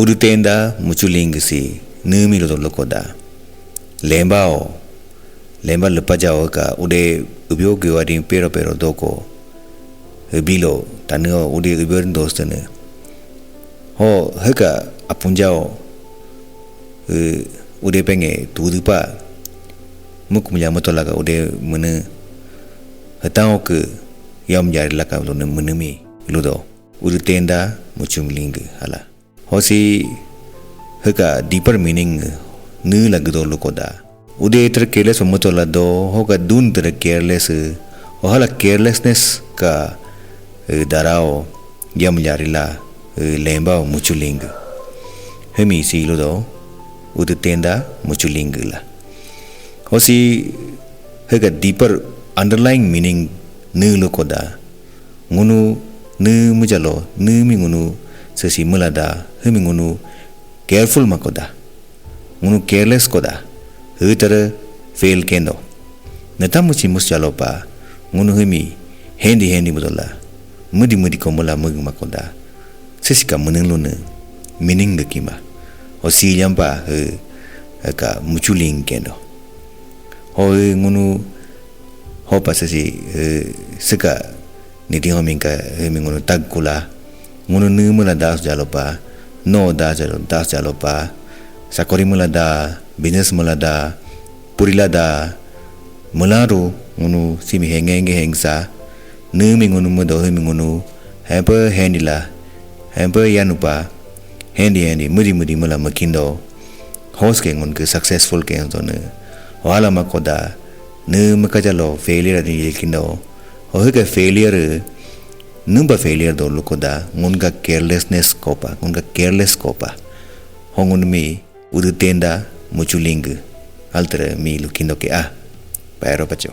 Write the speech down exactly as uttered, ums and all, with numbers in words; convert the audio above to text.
Udu tenda muchu ling si numi lo lukoda. Lemba o. Lemba lepa jao ka ude ubio gewadi pero pero doko. Bilo tanu o ude ubio dostene. Ho heka apunjao. Ude penge tudupa. Mukumja mutolaka ude mene. Hetang ke yam jari laka lo ne menemi ludo. Udu tenda muchu ling hala. Hosi heka deeper meaning nu la gedo lukoda. Ude ter careless mutola do hoka dun ter careless. Ohala carelessness ka darao yam jarila lemba muchu ling. Hemi si ludo udu tenda muchu ling la. Hosi heka deeper underlying meaning nu lukoda. Ngunu nu mujalo nu mi ngunu sesi melada hemi ngunu careful makoda. Ngunu careless koda. Hetara fail kendo. Nata muchi mus jalo pa ngunu hemi hendi hendi mudola. Mudi mudi komula mug makoda. Sesi ka meneng lune meaning ga kima. Hosi jampa he ka muchu ling kendo. Ho ngunu hopa sesi seka niti homing ka hemi ngunu tag kula. Ngunu nu mula das jalo pa. No das jalo das jalo pa. Sakori mula da, business mula da, purila da. Mularu ngunu simi henge henge hengsa. Nu mi ngunu mudo hemi ngunu hempe hendila. Hempe yanupa. Hendi hendi mudi mudi mula makindo. Hos ke ngun ke successful ke zone. Wala makoda. Nu makajalo failure ni yekindo. Ho ke failure. Numba failure do lukoda. Ngun ka carelessness kopa. Ngun ka careless kopa. Ho ngun mi udu tenda muchu ling. Alter mi lukindo ke a. Paero pacho.